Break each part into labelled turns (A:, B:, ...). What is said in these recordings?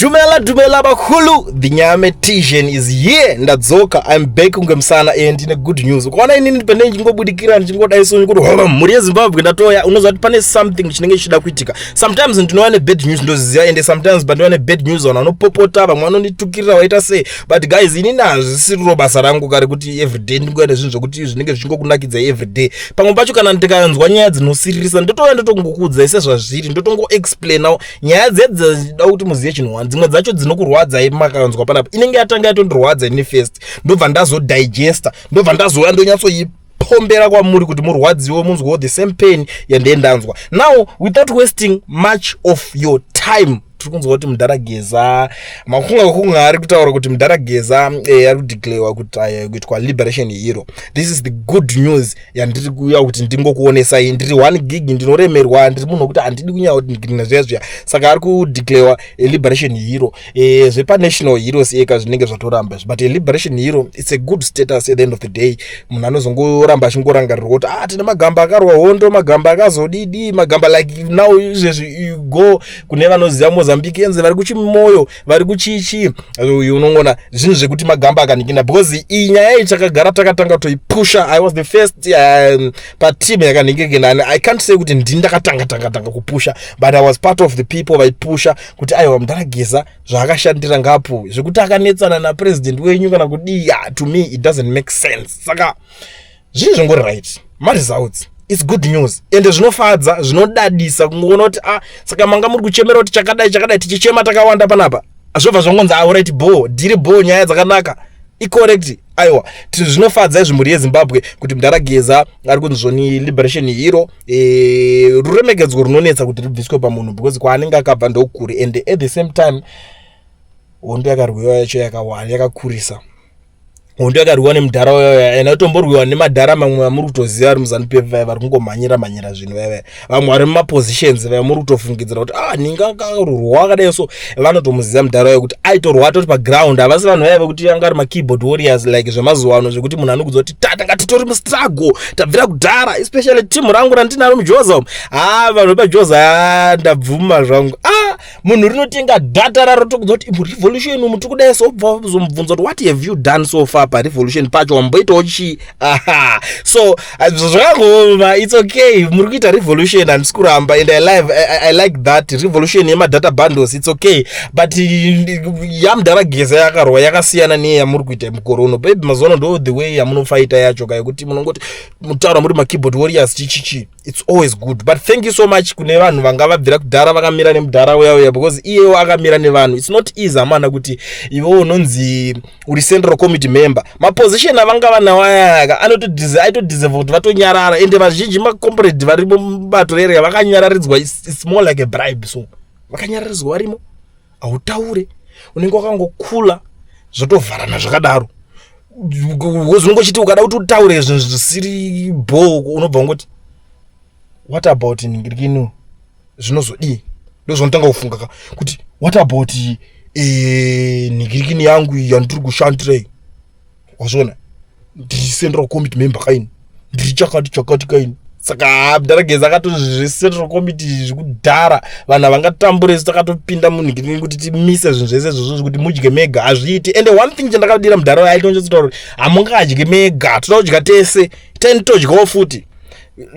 A: Dumela dumela bakhulu, the Nyametician is here. Ndadzoka, I'm back kunge musana and ndine good news. Ukaona inini pane ndichingobudikira ndichingodai so kuti hova mhuri yeZimbabwe ndatoya, unoziva kuti pane something chinenge chichida kuitika. Sometimes ndinova nebad news, ndoziziva, ende sometimes pandinova nebad news vanhu vanopopota, vamwe vanonditukirira, waita sei. But guys, inini hazvisiriro basa rangu kare kuti everyday ndingoya nezvinhu zvokuti zvinenge zvichingokunakidzai everyday. Pamwe pacho kana ndikanzwa nyaya dzinosiririsa, ndotouya ndotongokuudzai sezvazviri, ndotongoexplainawo nyaya dzedzida kuti muzive chinhu one. Dzimwe dzacho dzinokurwadzai, makanzwa panapa inenge yatanga yatondirwadza ini first, ndobva ndazodigesta, ndobva ndazouya ndonyatsoipombera kwamuri kuti murwadziwe, munzwewo the same pain yandee ndanzwa. Now, without wasting much of your time, tiri kunzwa kuti mudhara Geza, makunga kunga ari kutaura kuti mudhara Geza ari kudeclarewa kuti kuitwa liberation hero. This is the good news yandiri kuuya kuti ndingokuonesai. Ndiri 1 gig, ndinoremerwa, ndiri munhu wekuti handidi kunyanya kuti ndina zviya zviya. Saka ari kudeclarewa liberation hero. Zvepanational heroes eka zvinenge zvatoramba izvi, but a liberation hero, it's a good status. At the end of the day, munhu anozongoramba achingorangarirwa kuti, ah, tine magamba akarwa hondo, magamba akazodidi, magamba like now izvezvi you go kune vanoziva Mozambique, enze vari kuchimoyo, vari kuchichi, unongoona zvinhu zvekuti magamba akanikina, because iyi nyaya iyi takagara takatanga toipusha. I was the first pateam yakanhingikina, and I can't say kuti ndini ndakatanga tanga tanga kupusha, but I was part of the people vaipusha kuti aiwa, mudhara Geza zvaakashandira ngapo, zvekuti akanetsana napresident wenyu kana kudii, to me it doesn't make sense. Saka zvinhu zvingori right, maresults, it's good news, ende zvinofadza, zvinodadisa kungoona kuti, ah, saka manga muri kuchemera kuti chakadai chakadai, tichichema takawanda panapa, zvobva zvangonzi, alright, bo dhiri bo, nyaya dzakanaka, icorrect. Aiwa, zvinofadza izvi, mhuri yeZimbabwe, kuti mudhara Geza ari kunzi zvoni liberation hero. Ruremekedzwo runonetsa kuti rubviswe pamunhu, because kwaanenge akabva ndokuri, and at the same time hondo yakarwiwa yacho yakawanda, yakakurisa. Hondo yakarwiwa nemudhara uyoyo ena tomborwiwa nemadhara mamwe amuri kutoziva ari muZANU PF, vaya vari kungomhanyira mhanyira zvinhu, vaya vamwe vari mumapositions, vaya muri kutofungidzira kuti, ah, ninga akarurwa akadai so, vanotomuziva mudhara uyo kuti aitorwa atoti paground. Havasi vanhu vaya vekuti anga ari makeyboard warriors like zvemazuva ano, zvekuti munhu anokudza kuti tata ngatitori mustruggle, tabvira kudhara, especially timu rangu randinaro muJoza umu. Ha, vanhu vepaJoza, ndabvuma zvangu. Ah, munhu rinotenga data raro tokudza kuti revolution umu tikudai so, obva zomubvunza kuti, "What have you done so far parevolution pacho? Wamboitawo chii?" Aha, so zvakangoma, it's okay, muri kuita revolution, handisi kuramba, and I like that revolution yemadata bundles, it's okay, but yamudhara Geza yakarwa yakasiyana neyamuri kuita mukore uno. Baby, mazuva ano ndo the way yamunofaita yacho ka, yekuti munongoti mutaura muri makeyboard warriors, chichichi, it's always good. But thank you so much kune vanhu vanga vabvira kudhara vakamira nemudhara uya uya, because iyewo akamira nevanhu. It's not easy, amana, kuti iwe unonzi uri central committee member. Maposition avanga vanawo ayaka aitodeserve kuti vatonyarara, ende vazhinji macomrade vari mubato rere vakanyararidzwa. It's more like a bribe, so vakanyararidzwa varimo, hautaure, unenge wakangokula, zvotovharana zvakadaro. Unongochiti ukada kuti utaure zvinhu zvisiri bo, unobva ungoti, "What about ningirikinu? Zvinozodii?" Ndozvanotanga kufunga ka kuti, "What about ningirikini yangu yandiri kushandirei?" Wazviona, ndiri central committee member kaini, ndiri chakati chakati kaini. Saka mudhara Geza akatozvecentral committee zvekudhara, vanhu havangatambure. Isu takatopinda munhingirikini kuti timise zvinhu zvese izvozvo kuti mudye mega hazviiti. Ende one thing chandakadira mudhara aitonjotsotaura kuti hamungadyi mega, toda kudya tese, tenditodyawo futi.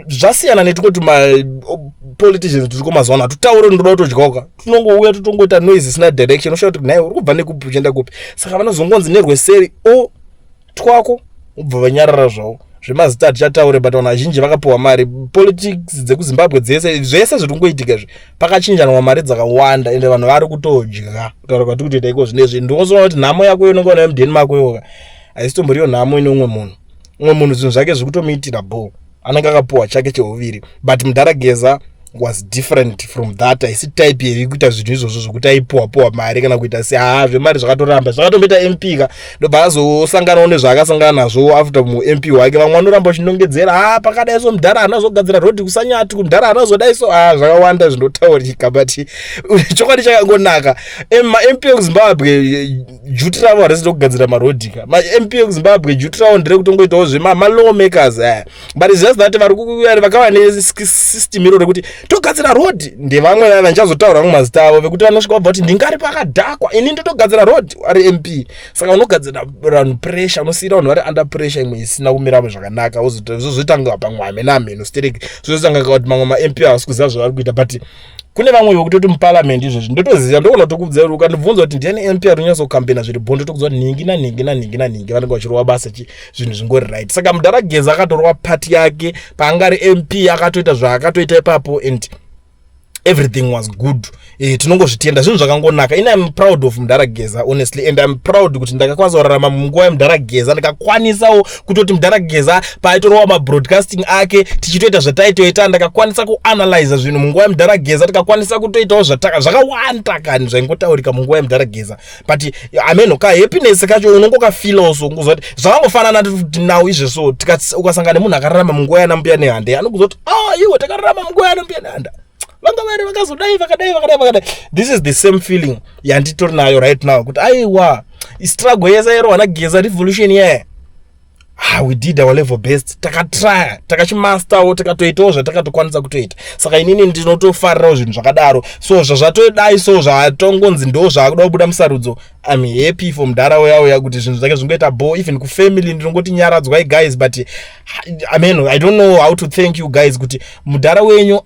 A: Zvasiyana netingoti mapoliticians tiriko mazuva ano, hatitaure ndoda kutodyawoka, tinongouya totongoita noise isina direction, oshaa kuti nhai, uri kubva nekupi uchienda kupi? Saka vanozongonzi nerweseri o twako, ubva vanyarara zvavo. Zvemazita hatichataure, but vanhu vazhinji vakapiwa mari. Politics dzekuZimbabwe dzese, zvese zviri kungoitika izvi, pakachinjanwa mari dzakawanda, ende vanhu vari kutodya. Kutaura kwatiri kutoita iko zvinezvi, ndinozoona kuti nhamo yako inonga nayo mudheni mako iwoka haisitomboriyo nhamo ine umwe munhu. Umwe munhu zvinhu zvake zviri kutomuitira bho, anenge akapiwa chake cheuviri. But mudhara Geza was different from that. Haisi type yekuita zvinhu izvozvo zvokuti aipuwa puwa mari kana kuita se, haa, zvemari zvakatoramba. Zvakatomboita MP ka, ndobva azosanganawo nezvaakasangana nazvo after muMP hwake. Vamwe vanoramba vachinongedzera, ha, pakadai so mudhara haana zogadzira rodhi kuSanyati, mudhara haana zodai so, ha, zvakawanda zvinotaurika, but chokwadi chakangonaka, maMP ekuZimbabwe duty ravo harisi rekugadzira marodhi ka. MaMP ekuZimbabwe duty ravo nderekutongoitawo zvema malawmakers aya, but it's just that vari vakava nesystem iro rekuti Togadzira road. Ndevamwe vaya vandichazotaura vamwe mazita avo vekuti vanosvika vabva kuti ndingari pakadhakwa, ini ndotogadzira road ari MP. Saka unogadzira vanhu pressure, unosiyira vanhu vari under pressure imwe isina kumira zvakanaka. Zvozoita pamwe hamene hameno stereki, zvozotanga kuti mamwe maMP havasi kuziva zvavari kuita. But kune vamwe vekutoti muparliament izvezvi ndotoziva, ndogona kutokudza. Ukandibvunza kuti ndiani MP ari kunyatsocampaigna zviri bho, ndotokudza kuti nhingi nanhingi nanhingi nanhingi vanenge vachirova basa chi zvinhu zvingori right. Saka mudhara Geza akatorova pati yake paanga ari MP, akatoita zvaakatoita ipapo and everything was good. Tinongozvitenda, zvinhu zvakangonaka. Ini I'm proud of mudhara Geza, honestly, and I'm proud kuti ndakakwanisa kurarama munguva yemudhara Geza. Ndikakwanisawo kutoti mudhara Geza paaitorova mabroadcasting ake, tichitoita zvataitoita, ndakakwanisa kuanalyza zvinhu munguva yemudhara Geza. Tikakwanisa kutoitawo zvakawanda kani zvaingotaurika munguva yemudhara Geza. But ameno kahappiness kacho unongokafeelawo, so ungoziva kuti zvakangofanana kuti now izvezvo ukasangana nemunhu akararama munguva yana Mbuya Nehanda, anokuziva kuti, "Ah, iwe, takararama munguva yana Mbuya Nehanda, vanga vari vakazodai, vakadai, vakadai, vakadai." This is the same feeling yanditori nayo right now, kuti aiwa, struggle yese yairwa naGeza, revolution yeah, ah, we did our level best, takatrya, takachimastawo, tikatoitawo zvatakatokwanisa kutoita. Saka inini ndinotofarirawo zvinhu zvakadaro. So zvazvatodai, so zvatongonzi ndo zvaakuda kubuda musarudzo, I'm happy for mudhara uya kuti zvinhu zvake zvingoita bo. Even kufamily ndinongoti nyaradzwai guys. But I mean, I don't know how to thank you guys kuti mudhara wenyu,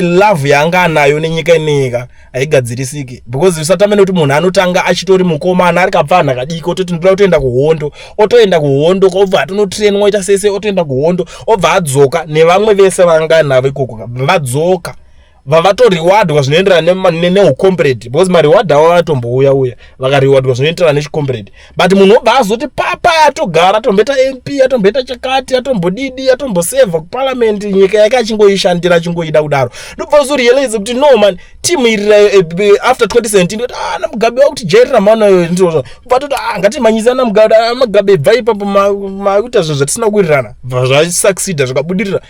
A: love yaanga anayo nenyika ineika haigadzirisiki, because usatame nekuti munhu anotanga achitori mukomana, ari kapfanha kadiki, ototi ndoda kutoenda kuhondo, otoenda kuhondo, obva atonotrainwa, oita sese, otoenda kuhondo, obva adzoka nevamwe vese vanga navo ikoko. Vadzoka vavatorewardwa zvinoenderana neucomrade, because mareward avo vatombouya uya vakarewardwa zvinoenderana nechicomrade. But munhu obva azoti papa atogara, atomboita MP, atomboita chakati, atombodidi, atombosevha kuparliament, nyika yake achingoishandira, achingoida kudaro, ndobva uzorealize kuti no man, timu iri after 2017 kuti ah, naMugabe wakutijairira mana, ndizvo bva toti, ah, ngatimhanyisa naMugabe. Ah, Mugabe, bva ipapo, makuita zvinhu zvatisina kuwirirana, bva zvasucceeda, zvikabudirira.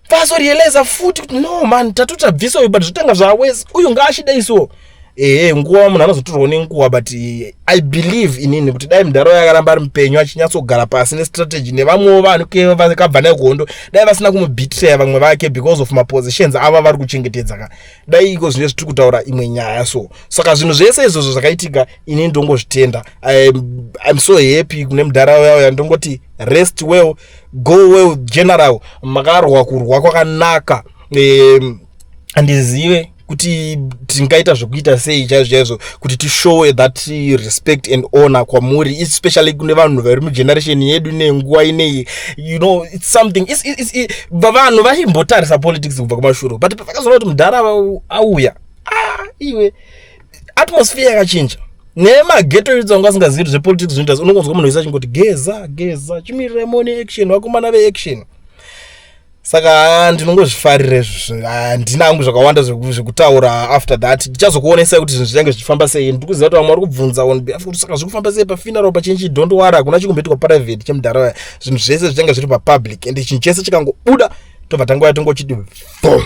A: Vazorealiza futi kuti no man, tatotabvisa uyu, but zvotanga zvawesi, uyu ngaachidai. So ehe, nguva munhu anozotorwawo nenguva. But I believe inini kuti dai mudhara yakaramba ari mupenyu, achinyatsogara pasi nestrategy nevamwewo vanhu vakabva naye kuhondo, dai vasina kumubetraya vamwe vake because of mapositions ava vari kuchengetedza ka, dai iko zvine zvitiri kutaura imwe nyaya. So saka zvinhu zvese izvozvo zvakaitika, ini ndongozvitenda. I'm so happy kune mudhara uya. Ndongoti rest well, go well general, makarwa kurwa kwakanaka. Handizive kuti tingaita zvekuita sei chaizvo chaizvo kuti tishowe that respect and honor kwamuri, especially kune vanhu vari mugeneration yedu nenguva inei. It's something vanhu vachimbotarisa politics kubva kumashure, but vakazoona kuti mudhara auya, ah, iwe, atmosphere yakachinja. Nemaghetto youths anga asingazivi kuti zvepolitics zvinoita, unongonzwa munhu wese achingoti, "Geza, Geza, chimirirai muone action, vakomana veaction." Saka ndinongozvifarira izvozvo. Handina hangu zvakawanda zvekutaura. After that ndichazokuonesai kuti zvinhu zvichange zvichifamba sei. Ndiri kuziva kuti vamwe vari kubvunza on behalf kuti saka zviri kufamba sei pafuneral pachinchi. Don't worry, hakuna chikumboitwa private chemudhara. Zvinhu zvese zvichange zviri papublic, and chinhu chese chikangobuda, tobva tangouya tongochiti vhom.